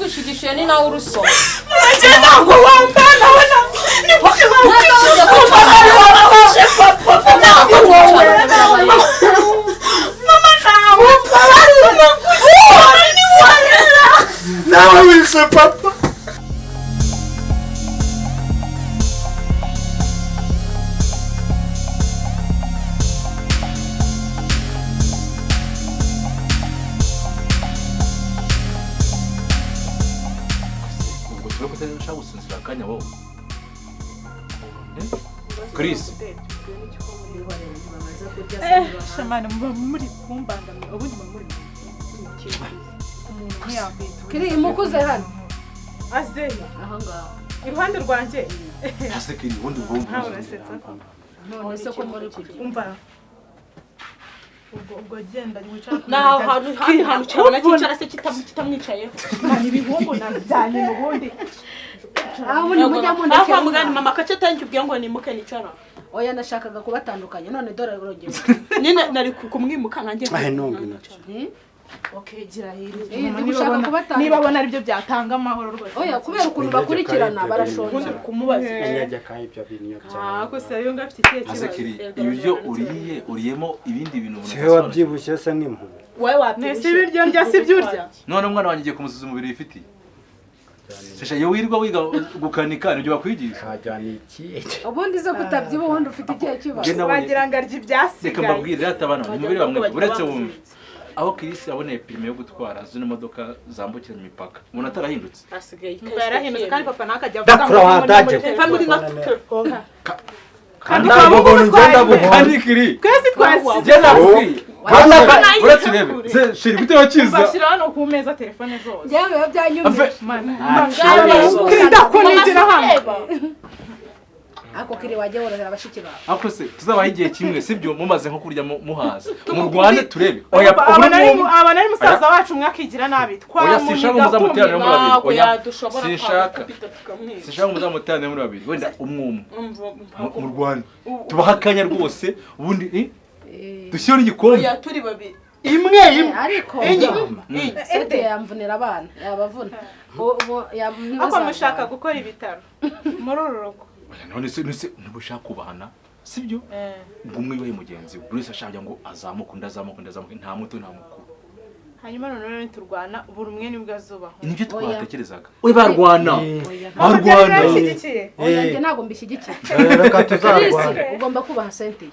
Rwishigishiye ni nawe urusoma. Njye ntabwo wambana we na ni kuki Ntabwo papa, ntabwo wowe mama, ntabwo ni wowe. Nawe wishe papa. Ubwo turi ko ushaka gusinzira akanya wowe, Chris. Shamana, muba muri kumbangamira, ubundi muba muri umuntu ntiyakwita. Kiri imukuze hano. Aze. Aha ngaha. Iruhande rwanjye. Ese Kiri, ubundi ubwo Ntawe urasetsa. None se ko muri kugira Umva, ubwo genda wicara ku Naho ntebe. hantu handi hantu cyabona cyicara se kitamwicayeho. Mwana, ibihungu nabijyanye ubundi. Aho ubundi mujya Aho mundekera kwa mugani umwana. Mama kace tanki ubwiye ngo nimuke nicara. Oya, nashakaga kubatandukanya, none dore urongera. Nyine nari kumwimuka nkanjye. Ahe nongi nacyo. Okay, gira hirya. Eh, Mama, ndi gushaka niba kubatandukanya. Niba abona aribyo byatanga amahoro rwose. Oya, kubera ukuntu bakurikirana barashonje. Kumubaza. Inyajya kandi ibyo bintu Ah, byawe. gusa yo ngafite ikihe Ese kibazo? Kiri, ibiryo uriye, uriyemo ibindi bintu umuntu Siwe adasobanukirwa. wabyibushye se nk'impumyi? Wowe wabyibushye. Nese ibiryo ndya si ibyo urya? None umwana wanjye ugiye kumusuza umubiri wifitiye shasha, iyo wirirwa wiga gukanika nibyo bakwigisha. Hajyana iki? Ubundi se kutabyiba, ubundi ufite ikihe kibazo? Njye nabonye- Wagira ngo arya Reka ibyasigaye. mbabwire rero, abana nimubiri bamwe uretse wumve aho Chris yaboneye permis yo gutwara zino modoka zambukiranya imipaka, umuntu atarahindutse. Asigaye. Umva, yarahindutse kandi papa nawe akajya avuga Ndakura ngo wadaje. muri Va muri na telefone. Kandi Ntabwo ubuntu ngenda buhoro. Kandi Kiri, Twese twasize. njye nakubwiye uretse urebe se shiri gute wakiza. Bashyira hano ku meza telefone zose. Njyewe biba byanyumije. Ave- Kirinda kunigira hano. Ako Kiri, wajya worohera bashiki bawe. Ariko se tuzabaho igihe kimwe, sibyo? Mumaze nko kurya muhaza mu Rwanda turebe. Oya, Abana ari ubu abana ari musaza wacu umwe akigira nabi. Oya, sinshaka Twamuniga muzamuteranire muri babiri. Ntabwo Oya, yadushobora sinshaka. kwakubita tukamwica. Sinshaka muzamuteranire muri babiri, wenda umwe umwe. Umva. Mu Rwanda tubaha akanya rwose, ubundi dushyireho n'igikombe. Oya, turi babiri. Imwe imwe. Ariko Enye. sete yamvunira abana, yabavuna. Ariko mushaka gukora ibitaro muri uru rugo. Oya, none se ntibushaka kubahana, sibyo? Ngo umwe yubahe mugenzi we, buri wese ashaka ngo azamuke undi azamuke undi azamuke, nta muto nta mukuru. Hanyuma noneho niturwana, buri umwe nibwo azubaho. Nibyo Oya. twatekerezaga, we barwana. Mama, byari Barwana. bishyigikiye. Oya, njye ntabwo mbishyigikiye. Reka Chris, tuzarwana. ugomba kubaha Cynthia.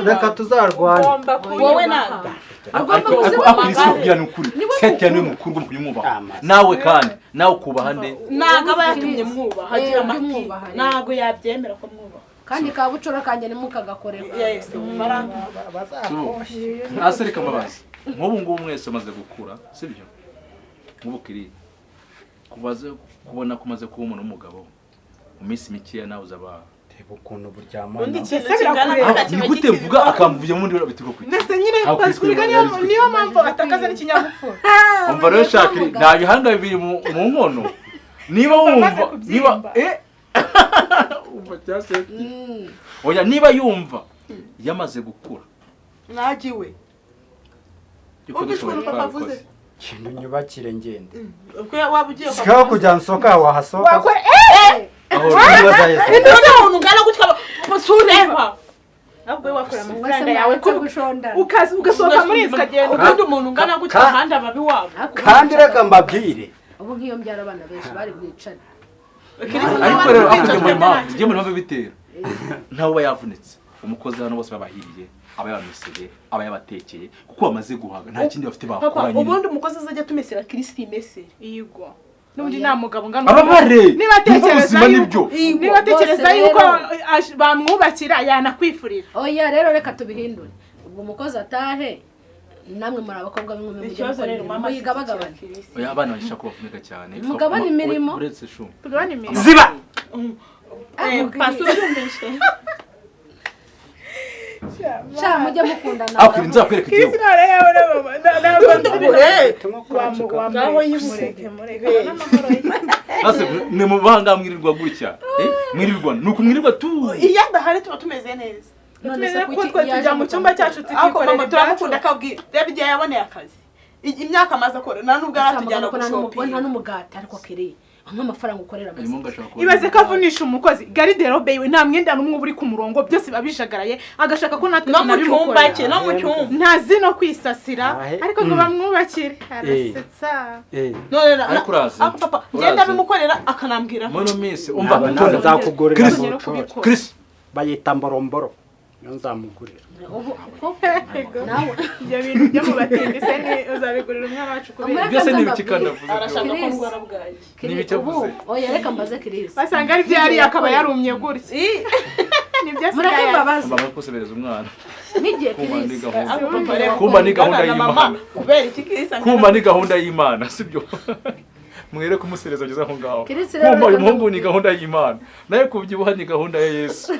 Reka tuzarwana. Ugomba wowe nanda. Ugomba Ariko kuzibaha. ariko Chris, kubwira ni ukuri. Niwe Cynthia niwe mukuru. mukuru, ugomba kujya umwubaha. Amazi. Nawe kandi nawe ukubaha nde? Ntabwo aba yatumye mwubaha, agira Eh, amati. umwubaha rero. Ntabwo yabyemera ko mwubaha. Kandi ka bucura kanjye ntimukagakoreho. Yes, faranga. Hasi reka mbabazi, nk'ubu ngubu mwese maze gukura, sibyo? Nk'ubu Kiri, kubaze kubona ko umaze kuba umuntu w'umugabo, mu minsi mikeya nawe uzaba Reba ukuntu buryamana. Undi ikintu Ese kingana birakureba? gutya Ni kiba gute gikiri. mvuga akamvuye mu ndi bituruka kuki? Ndetse nyine Aho Chris pasifika yari azwi. niyo mpamvu atakaza n'ikinyabupfura. Umva rero shaka, nta bihanga bibiri mu nkono, niba wumva Amaze niba kubyimba. Umva cyase, oya, niba yumva yamaze gukura Mwagiwe. Yuko Wumvise dushoboye ukuntu papa avuze? twabikoze. Kintu nyubakire ngende. Ubwo waba ugiye kwa Sikaho kujya nsoka wahasoka. Wakora Aho Nibaza Yesu. None umuntu ungana gutya sureba. Ahubwo wowe wakora Mwese amafaranga yawe mwaretse gushondana. ukaza ugasohoka muri inzu ukagenda. Ubundi umuntu ungana gutya ahandi aba iwabo. Ariko Kandi reka mbabwire. Ubu nk'iyo mbyara abana benshi bari bwicane. Ariko rero hakurya muri mpamvu njye muri mpamvu bitera ntawe uba yavunitse, umukozi hano bose babahiriye, aba yabameseye, aba yabatekeye, kuko bamaze guhaga, nta kindi bafite Papa, bakora nyine. ubundi umukozi azajya tumesera Kristi imese. Yego, n'ubundi nta mugabo ungana. Ababare Niba atekereza ubuzima yuko nibyo. niba atekereza Bose yuko rero. bamwubakira yanakwifurira. Oya rero, reka tubihindure. Ubwo umukozi atahe, namwe muri abakobwa b'inkumi mujye Ikibazo mukora rero imirimo, mama muyigabagabane. Oya, abana bashaka ko bavunika cyane. Mugabane imirimo. Uretse shu Tugabane imirimo. Ziba. Pastor yumvishe. Sha, mujye mukundana. Ariko nzakwereka Kirisi igihugu. none yabona mama ntabwo nzi ibintu. Ngaho yibuze. Mureke mureke abone amahoro ye. Ase mwe mu banga mwirirwa gutya, mwirirwa nuko mwirirwa tu. Iyo adahari tuba tumeze neza. None se Tumeze ko kuki twe yaje tujya mu cyumba cyacu Ariko tukikorera mama ibyacu. turamukunda, akabwira reba igihe yaboneye akazi. Imyaka amaze akora nta nubwo aratujyana nta gushopinga. n'umugati ariko kiri nk'amafaranga ukorera Uyu amaze. Ibaze ko avunisha umukozi gariderobe yiwe nta mwenda n'umwe uri ku murongo, byose biba bijagaraye, agashaka ko natwe No mu cyumba tunabimukorera. cye, no mu cyumba. Ntazi no kwisasira, ariko ngo bamwubakire arasetsa. None na Ariko urazi. Ako papa ngenda bimukorera akanambwira. Muri ino minsi umva Ntabwo nzakugurira Chris, bucora. Chris Bayita mboromboro. Niyo nzamugurira. Ubu ko nawe Ibyo bintu byo mu batindi se ni uzabigurira umwana wacu kubera Byose ni ibiki kandi avuze? Arashaka ko Chris. ndwara bwaki. Ni ibiki ubu avuze? oya reka mbaze Chris. Basanga ari byo yariye akaba yarumye gutya. Nibyo Mureke asigaye. mbabaze. Mama kusebereza umwana. N'igihe Kumva ni Chris. gahunda. Kumva ni gahunda y'Imana. Kubera iki Chris? Kumva ni gahunda y'Imana, sibyo? Mwere kumusereza ageze aho ngaho. Chris rero Kumva uyu reka muhungu ni ndamubwire. gahunda y'Imana. Naye kubyibuha ni gahunda ya Yesu.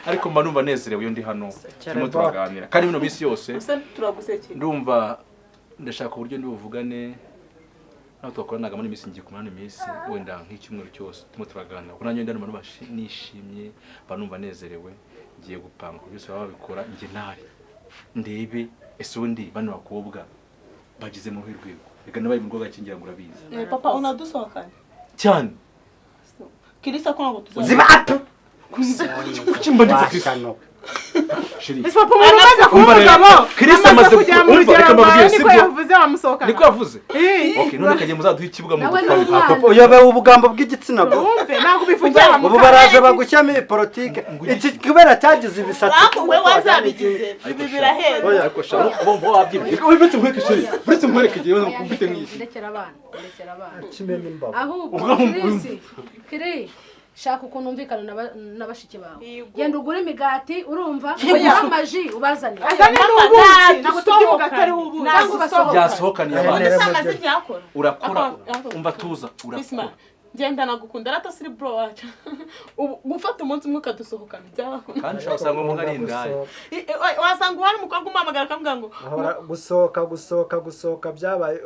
Ariko mba numva nezerewe iyo ndi hano turimo turaganira. Kandi bino minsi yose Gusa turagusekera. ndumva ndashaka uburyo ndi buvugane naho twakoranaga muri minsi ngiye kumara iminsi wenda nk'icyumweru cyose turimo turaganira. Kuko nanjye ndumva nishimye, mba numva nezerewe, ngiye gupanga ku byose baba babikora njye ntari. Ndebe ese ubundi bano bakobwa bageze mu ruhe rwego. Reka nabaye mu rwego gakingira ngo urabizi. Papa unadusohokana. Cyane. Chris ko ntabwo tuzaza. Ziba ato. Kuki mba ndi Chris? Washano. Shiri. Ese papa umuntu umaze kuba Umva rero, umugabo Chris amaze amaze kugera mu umva, rugero reka rwawe mbabwire, niko sibyo? yavuze wamusohokana. Niko yavuze? Eh. Okay, none kagiye muzaduha ikibuga mu Nawe dufana. ni umwana. Papa uyobewe ubugambo bw'igitsina gore. Wumve ntabwo ubivugira Ubu baraje bagushyamo iyi politike. Iki kubera cyagize ibisatsi. Ariko we wazabigize. Ibi birahenda. Oya, ariko sha, ubu wabyibye. Uretse nkwereke shiri. Uretse nkwereke igihe mfite nk'iki. Ndekera abana, ndekera abana. Kimena imbago. Ahubwo Chris, Chris shaka ukuntu umvikana n'abashiki bawe. Genda ugure imigati urumva, ugure amaji ubazanire. Azane n'ubuki, ntabwo tujya umugati ariwo ubuki. Cyangwa ubasohokane. Byasohokaniye abana. Ese amaze igihe akora. Urakora, umva tuza, urakora. Ngenda nagukunda rata siri bro wacu. Ubu gufata umunsi umwe ukadusohokana byabakunda. Kandi ushobora gusanga umuntu ari indaya. Wasanga uhari umukobwa umuhamagara akamubwira ngo Ahora gusohoka gusohoka gusohoka byabaye.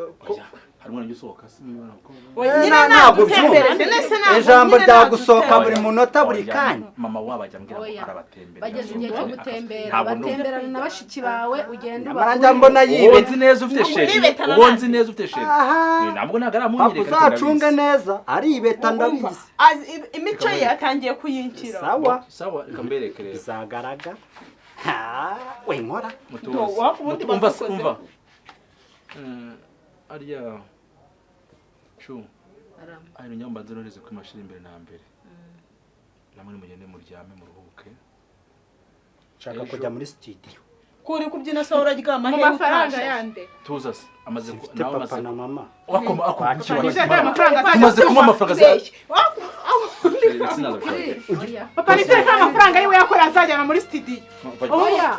Hari umwana usohoka si niba nabwo. nyine Ntabwo nagutembereze nese ntabwo Ijambo nyine rya gusohoka nagutembereze. buri munota buri kanya. Mama wabo ajya ambwira ngo Oya. arabatembera. Bageze igihe cyo gutembera, Ntabwo ndumva. batemberana na bashiki bawe ugenda Nyamara njya mbona Uwo yibeta. nzi neza ufite sheri. Nibetana Uwo nzi neza ufite sheri. Aha. Ntabwo ntabwo Papa aramunyereka. uzacunge neza aribeta ndabizi. Imico ye atangiye kuyinkira. Sawa. Sawa, reka mbereke rero. Bizagaragara. Ha, we nkora. Mutuze. Ubundi Umva badukoze. umva. Arya chu ari nyamba nzoreze ku mashini imbere na mbere. Namwe mugende muryame muruhuke. Nshaka kujya muri studio. Kuri kubyina sawa uraryama Mu hehe mafaranga utashe. yande. Tuza se amaze Mfite papa na mama. Wakoma Wakira. Nizere ko ayo mafaranga azajya Tumaze kumuha amafaranga za Oya. Papa nizere ko ayo mafaranga yiwe yakoreye azajyana muri studio. Oya.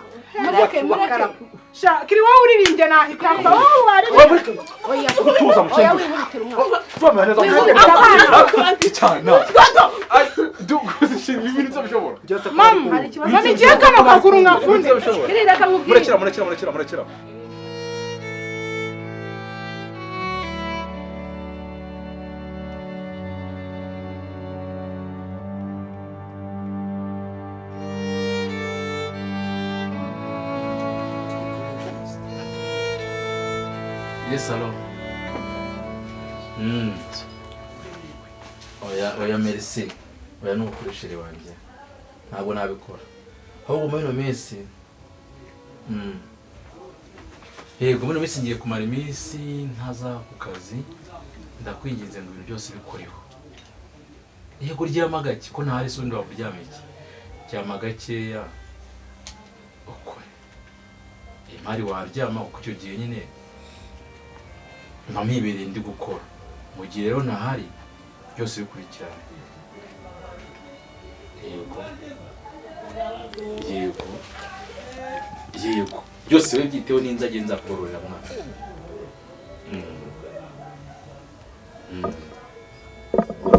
Mureke, mureke. Sha, kiri wowe uririmbye nahita mba wowe waririmbye. Oya. Tuza Oya mushenge. wihutira umwana. Tuba neza. Wihutira abana. Cyane. Ai, dukuze shiri ibintu byabishobora. Byose Mama, Hari ikibazo. mama igiye kano kaguru nkafunze. Kiri reka nkubwire. Murekera murekera murekera murekera. Yes, hello. Oya, oya merci. Oya nukuri sheri wanjye. Ntabwo nabikora. Ahubwo muri ino minsi Yego muri ino minsi ngiye kumara iminsi ntaza ku kazi. Ndakwinginze ngo ibintu byose bikoreho. Yego ryama gake ko ntahari se undi waburyama iki? Ryama gakeya. Ukore. Imari waryama kuko icyo gihe nyine mba mibereye ndi gukora. Mu gihe rero ntahari byose bikurikirana. Yego. Yego. Yego. Byose we byiteho n'inzage nzakororera mwana.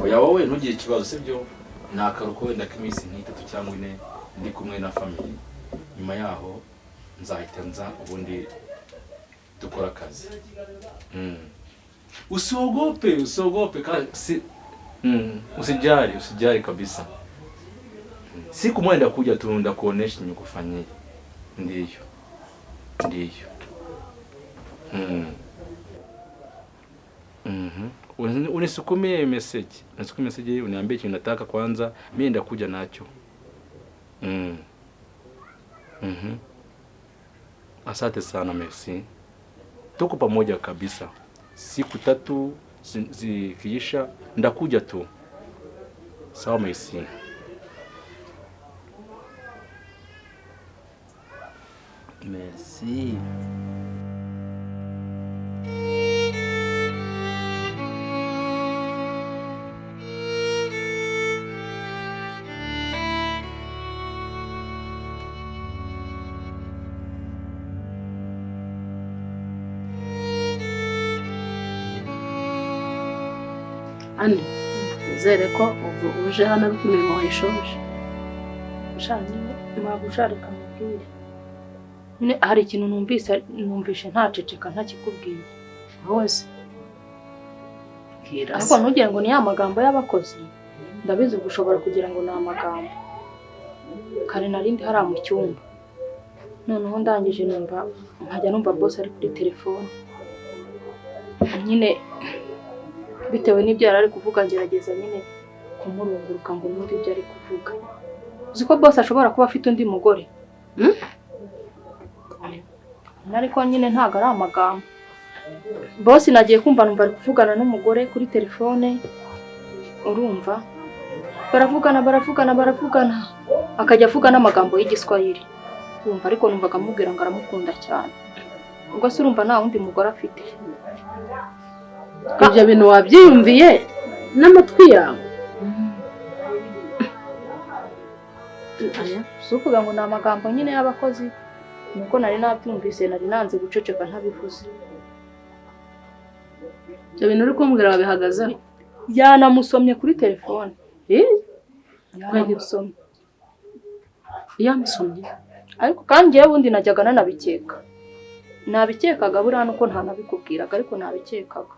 Oya wowe ntugire ikibazo sibyo? Ni akaruhuko wenda k'iminsi nk'itatu cyangwa ine ndi kumwe na family. Nyuma yaho nzahita nza ubundi dukora akazi. Usiogope, usiogope si usijali, usijali kabisa. Siku moja ndakuja tu ndakuonesha nikufanyie. Ndiyo. Ndiyo. Unisukumie message. Unisukumie message uniambie chenye unataka kwanza, mimi ndakuja nacho. Asante sana merci. Tuko pamoja kabisa. Siku 3 zikiisha ndakuja tu. Sawa merci. Merci. Ani, nizere ko ubu uje hano ariko imirimo wayishoje. Ushanye ntabwo mubwire. Nyine hari ikintu numvise ntaceceka ntakikubwiye. Wose. Ariko ntugire ngo ni ya magambo y'abakozi. Ndabizi gushobora kugira ngo ni amagambo. Kare narindi hari mu cyumba. Noneho ndangije numva nkajya numva boss ari kuri telefone. Nyine bitewe n'ibyo yari ari kuvuga ngerageza nyine kumurunguruka ngo numve ibyo ari kuvuga. Uzi ko boss ashobora kuba afite undi mugore? Ariko nyine ntago ari amagambo. Boss nagiye kumva numva ari kuvugana n'umugore kuri telefone, urumva baravugana akajya avuga n'amagambo y'Igiswahili. Urumva ariko numvaga amubwira ngo aramukunda cyane. Ubwo se urumva nta wundi mugore afite? Ibyo bintu wabyiyumviye n'amatwi yawe? Si ukuvuga ngo ni amagambo nyine y'abakozi, nuko nari nabyumvise nari nanze guceceka ntabivuze. Ibyo bintu uri kumbwira wabihagazeho? Yanamusomye kuri telefone. Yanamusomye. Yamusomye? Ariko kandi njyewe ubundi najyaga nanabikeka. Nabikekaga buriya nuko ntanabikubwiraga ariko nabikekaga.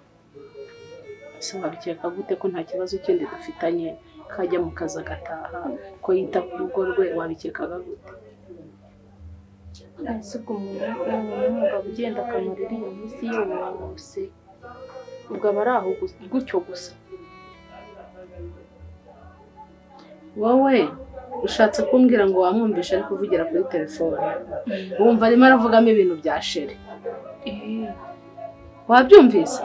Ese wabikeka gute ko nta kibazo kindi dufitanye kajya mu kazi agataha ko yita ku rugo rwe wabikekaga gute? Ese ubwo umuntu ugenda akamara iriya minsi yose ubwo aba ari aho gutyo gusa? Wowe ushatse kumbwira ngo wamwumvishe ari kuvugira kuri telefone wumva arimo aravugamo ibintu bya shere, wabyumvise?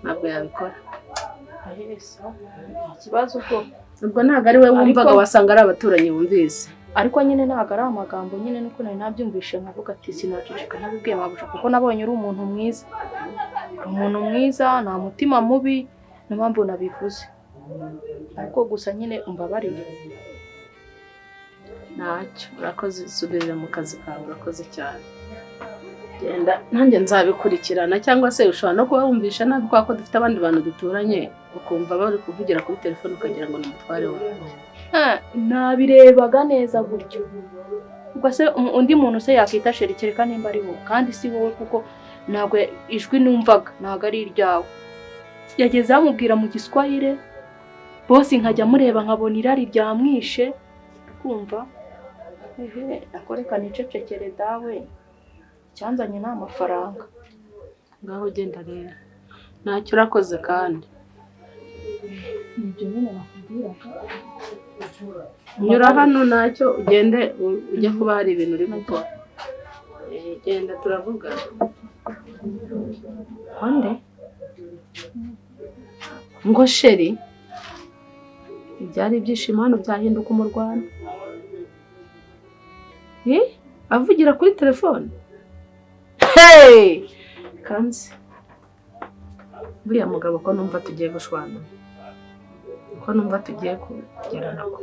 Ntabwo yabikora. Ikibazo ubwo ubwo ntabwo ari we wumvaga, wasanga ari abaturanyi bumvise. Ariko nyine ntabwo ari amagambo nyine nuko nari nabyumvishe nkavuga ati sinaceceka ntabibwiye mabuja kuko nabonye uri umuntu mwiza. Uri umuntu mwiza nta mutima mubi niyo mpamvu nabivuze. Ariko gusa nyine umbabarire. Ntacyo, urakoze, subirira mu kazi kawe, urakoze cyane. Genda nanjye nzabikurikirana, cyangwa se ushobora no kuba wumvisha nabi kubera ko dufite abandi bantu duturanye ukumva bari kuvugira kuri telefone ukagira ngo ni umutware wawe. Nabirebaga neza gutyo. Ubwo se undi muntu se yakita sheri kereka nimba ari wowe, kandi si wowe kuko ntabwo ijwi numvaga ntabwo ari iryawe. Yageze amubwira mu Giswahili, boss nkajya mureba nkabona irari ryamwishe, kumva ehe akoreka nicecekere dawe. Cyanzanye nta mafaranga. Ngaho ugenda rero. Ntacyo urakoze kandi. Nibyo nyine nakubwiraga. Nyura hano ntacyo ugende ujye kuba hari ibintu uri gukora. Genda turavugana. Honde? Ngo sheri ibyari ibyishimo hano byahinduka umurwano. Avugira kuri telefone? Hey! Kanzi. Buriya mugabo ko numva tugiye gushwana. Ko numva tugiye kugerana ko.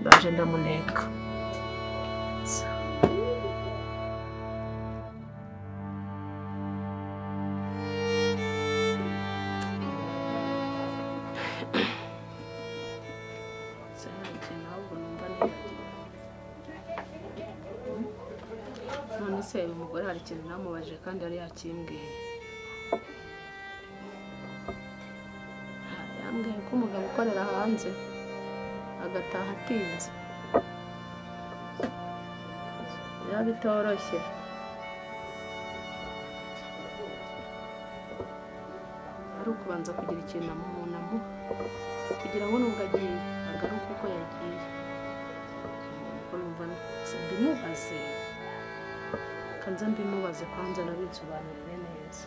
Ndaje ndamuneka. None se uyu mugore hari ikintu namubaje kandi yari yakimbwiye. Yambwiye ko umugabo ukorera hanze agataha atinze. Biba bitoroshye. Ari ukubanza kugira ikintu umuntu amuha kugira ngo nubwo agiye agaruke uko yagiye. Kuko numva mbimubaze, kanza mbimubaze kwanza nabinsobanurire neza.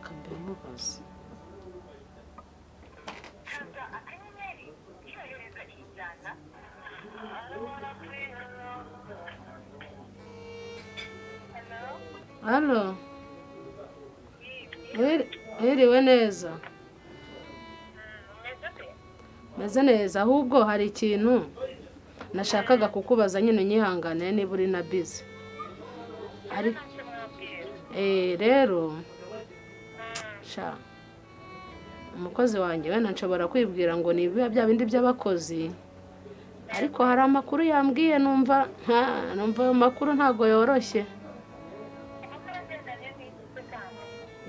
Kambimubaze. Halo. Wiriwe neza. Meze neza, ahubwo hari ikintu nashakaga kukubaza nyine nyihangane niba uri na busy. Ari rero sha umukozi wanjye wenda nshobora kwibwira ngo ni biba bya bindi by'abakozi, ariko hari amakuru yambwiye numva numva ayo makuru ntago yoroshye.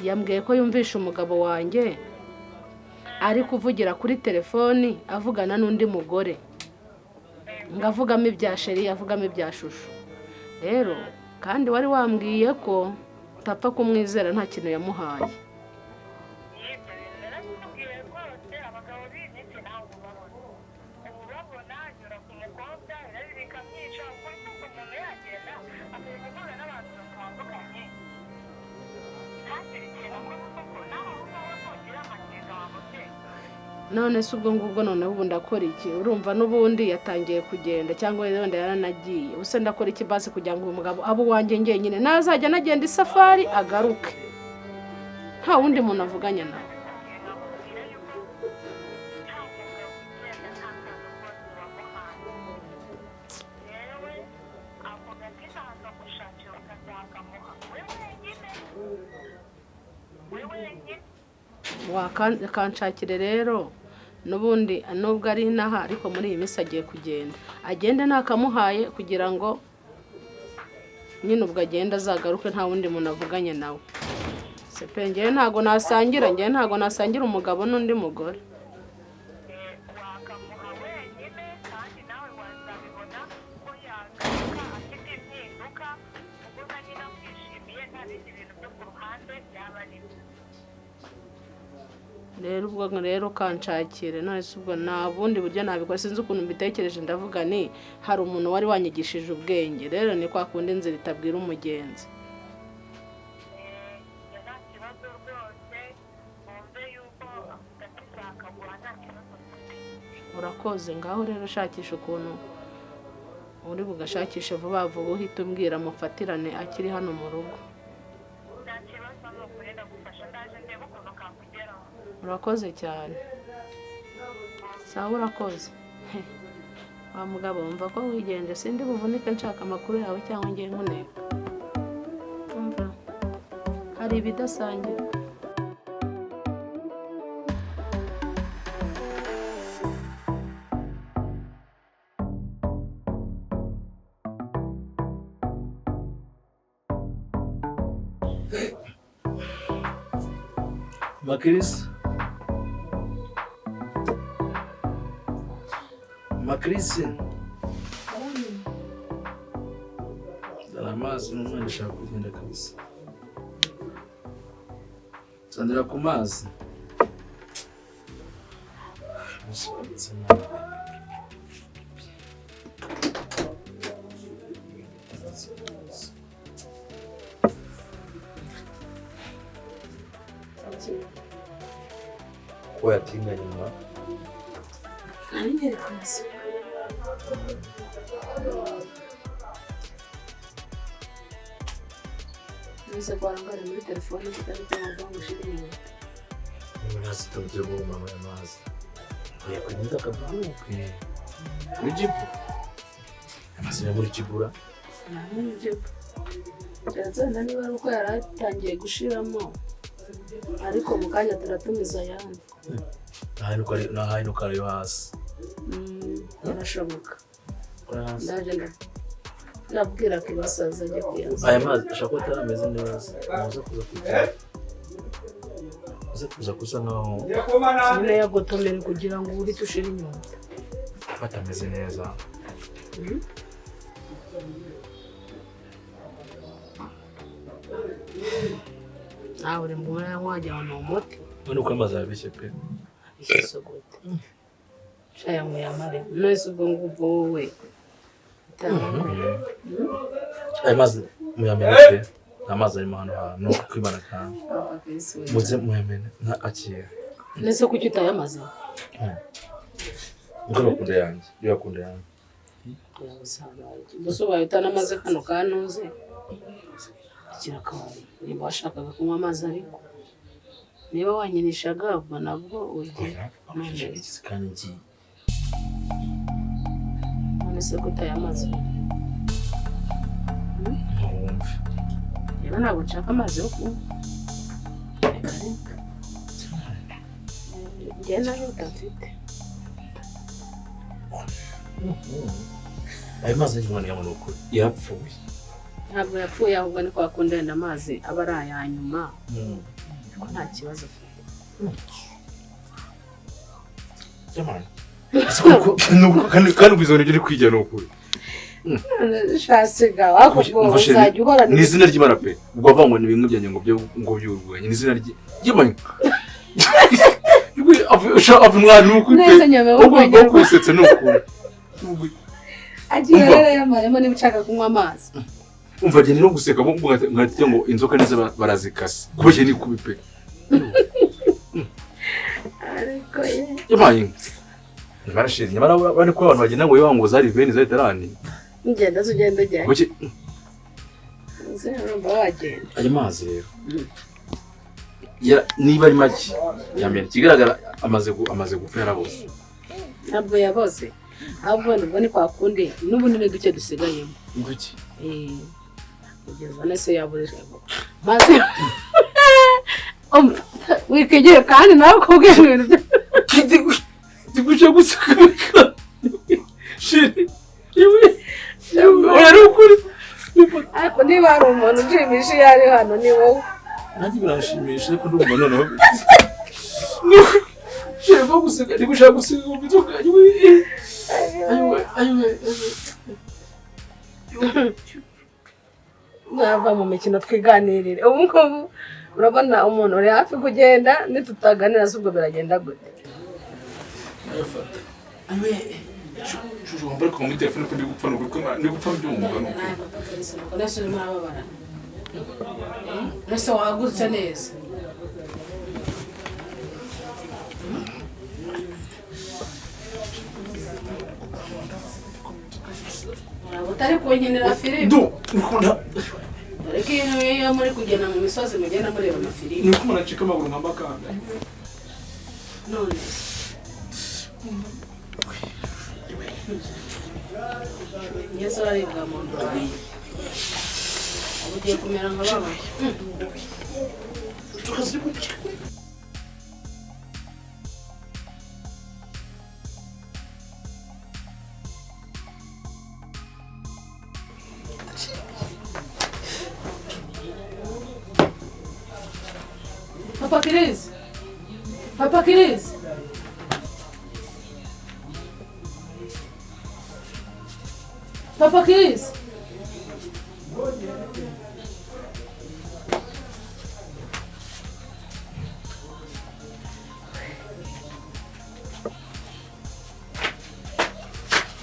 Yambwiye ko yumvisha umugabo wanjye ari kuvugira kuri telefoni avugana n'undi mugore, ngavugamo ibya sheri avugamo ibya shushu. Rero kandi wari wambwiye ko utapfa kumwizera nta kintu yamuhaye. None se ubwo ngubwo noneho ubu ndakora iki? Urumva n'ubundi yatangiye kugenda cyangwa wenda yaranagiye. Ubuse ndakora iki basi kugira ngo uyu mugabo abe uwanjye njyenyine, nazajya nagenda isafari agaruke nta wundi muntu avuganye nawe. Wakanshakire rero n'ubundi nubwo ari inaha ariko muri iyi minsi agiye kugenda, agende ntakamuhaye kugira ngo nyine ubwo agenda azagaruke nta wundi muntu avuganye nawe. Sepe ngewe ntago nasangira, ngewe ntago nasangira umugabo n'undi mugore. Rero ubwo rero kanshakire none se ubwo nta bundi buryo nabikora, sinzi ukuntu mbitekereje ndavuga ni hari umuntu wari wanyigishije ubwenge, rero ni kwa kundi inzira itabwira umugenzi. Urakoze, ngaho rero shakisha ukuntu uri bugashakishe vuba vuba uhita umbwira mufatirane akiri hano mu rugo. Urakoze cyane. Sawa urakoze. Wa mugabo wumva ko wigenje, sindi buvunike nshaka amakuru yawe cyangwa ngiye nkuneka. Umva hari ibidasangira. Makrisi, Makrisi, dore amazi n'umwana ashaka kugenda kabisa. Sandra ku mazi. Ko yatinda nyuma nari kuyasuka. Nize kwarangara muri telefone kitari kumva ngo ushire inyuma. Nasitabye ngo mama y'amazi. Oya kunyuza kabuke. Muri jibu. Amazi ya muri jibura. Muri jibu. Ndetse niba ari uko yaratangiye gushiramo ariko mu kanya turatumiza ayandi. Nahaye nuko yo hasi. Birashoboka. Ndaje ndabwira ko basaza ajya kuyaza. Aya mazi ashaka ko atarameze neza. Muze kuza kugira. Muze kuza kusa nkaho. Nyine yagotomera kugira ngo uri tushire inyuma. Batameze neza. Nawe uri mu mwanya wagira ngo ni umuti. None uko amazi abishye pe. Abishye gute? Shaya muyamare. None se ubwo ngubwo wowe. Ayo mazi muyamene pe. Amazi arimo hano hantu no kwibana kandi. Muze muyamene nta akira. None se kuki utayamaze? Ngo bakunda yanjye, yo bakunda yanjye. Gusa ubaye utanamaze kano kantuze. Kirakabaye. Niba washakaga kunywa amazi ariko niba wanyinishaga ubwo nabwo ugiye kandi ngiye. None se ko utayamaze? Rero ntabwo nshaka amazi yo kunywa. Reka reka. Njye nayo utafite. Ayo mazi y'umwana yabona ukuri yapfuye. Ntabwo yapfuye ahubwo ni kwa kundi wenda amazi aba ari aya nyuma. Ariko nta kibazo afite. Jamani. Kandi ubwiza nibyo uri kwigira ni ukuri. Shasiga wakubwo uzajya uhora ni izina ry'Imana pe. Ubwo avuga ngo ni bimwe byanjye ngo byo ngo by'urwenya ni izina ry'Imana. Ava umwana ni ukuri pe. Ubwo kusetsa ni ukuri. Agiye rero yamaremo niba ushaka kunywa amazi. Umva genda no guseka mwati ngo inzoka neza barazikase. Kubeshye ni kubi pe. Ariko ye. Yamaye. Nyamara sheri nyamara bane ko abantu bagenda ngo yewe ngo zari veni zari tarani. Ngenda zugenda ujya. Kuki? Zero bagenda. Ayo mazi rero. Ya niba ari make yamene kigaragara amaze gupfa yaraboze. Ntabwo yaboze. Ahubwo nubwo ni kwa kundi n'ubunini duke dusigayemo. Duke. Kugeza nese yabuze. Maze wikegere kandi nawe kubwira ibintu byo guseka. Sheri. Yewe. Oya rukuri. Ariko niba hari umuntu ushimisha iyo ari hano ni wowe. Nanjye biranshimisha ariko ndumva noneho. Sheri ko guseka ndi gushaka guseka ngo inzoka. Ayiwe ayiwe. Nava mu mikino twiganirire. Ubu ngubu urabona umuntu uri hafi kugenda nitutaganira se ubwo biragenda gute? Ayafata. Ayiwe. Shushu wambara ko muri telefone ko ndi gupfa nuko ndi gupfa mbyumva nuko. Nese urimo urababara. Nese wahagurutse neza. Utari kunkinira filime. Du, ukunda. Dore ko iyo muri kugenda mu misozi mugenda mureba amafilime. Ni uko umuntu acika amaguru nka mbakanda. None. Yesu araribwa mu nda. Ubu ugiye kumera nka baba. Papa Chris. Papa Chris. Papa Chris.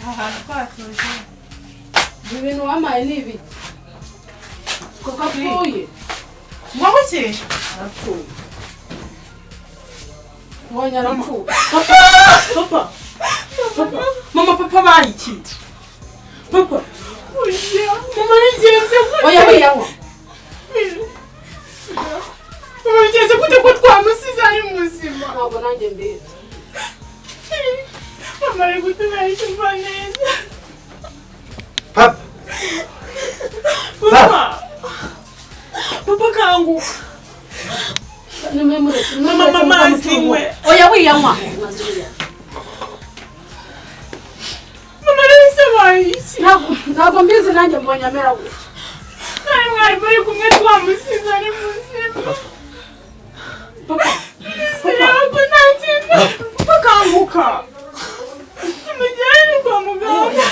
Ahantu twatuje. Ibintu wamaye ni ibiki? Kuko apfuye. Wowe ki? Arapfuye. Mbonye arapfuye. Papa. Papa. Mama papa baye iki? Papa. Oya, mama bigenze gute? Oya wiyanywa. Mama bigenze gute ko twamusize ari muzima? Ntabwo nanjye mbizi. Mama ari gutuma yumva neza. Papa. Papa. Papa kanguka. Mama mama azinywe. Oya wiyanywa. Mama rese baye iki? Ntabwo mbizi nanjye mbonye amera gutya. Nari mwari muri kumwe twamusize ari muzima. Papa. Papa nta kintu. Papa kanguka. Tumujyane kwa muganga.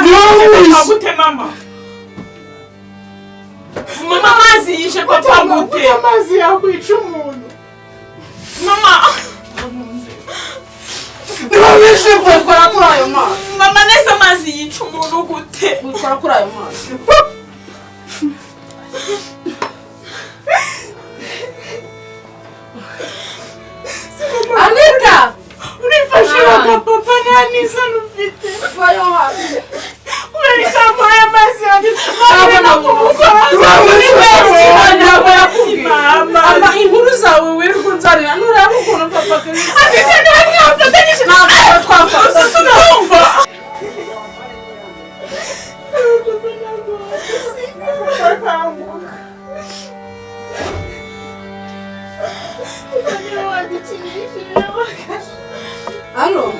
Amazi gute mama? Mama amazi yishe papa gute? Amazi yakwica umuntu. Mama Niba wishe papa. Ukora kuri ayo mazi. Mama nese amazi yica umuntu gute? Ukora kuri ayo mazi. Anita! Urifashe baka papa nta n'isoni ufite. Vayo hasi. Kubera ijambo y'amazi yanjye. Ntabwo nakumukora. Ntabwo yakubwiye. Ama inkuru zawe wirirwa unzanira nureba ukuntu papa Chris. Anita niba mwafatanyije. Ntabwo twafatanyije. Sinumva. Alo.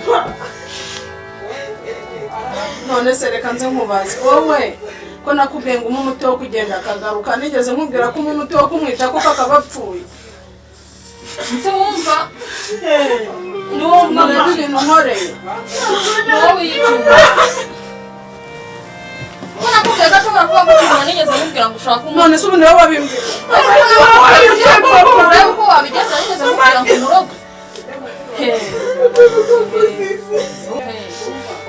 None se reka nze nkubaze wowe ko nakubwiye ngo umuti wo kugenda akagaruka nigeze nkubwira ko umuti wo kumwica kuko akaba apfuye. Nse wumva niwo Mama ibintu nkoreye. Wowe yicuza. Ko nakubwiye ko ashobora kuba agukunda nigeze nkubwira ngo ushake umuntu. None se ubu niwe wabimbwiye. Urebe uko wabigenza nigeze nkubwira ngo umuroge.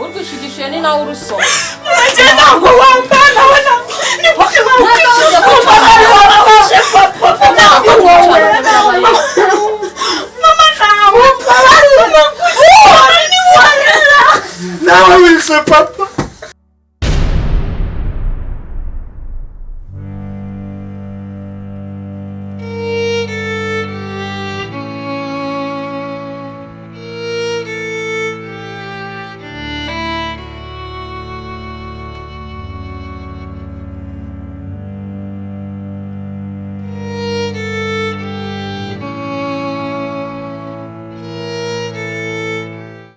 Urwishigishiye ni nawe urusoma. Urajye ntabwo wambana we ni kuki papa ntabwo wowe. Mama ntabwo ni wowe. Nawe wishe papa.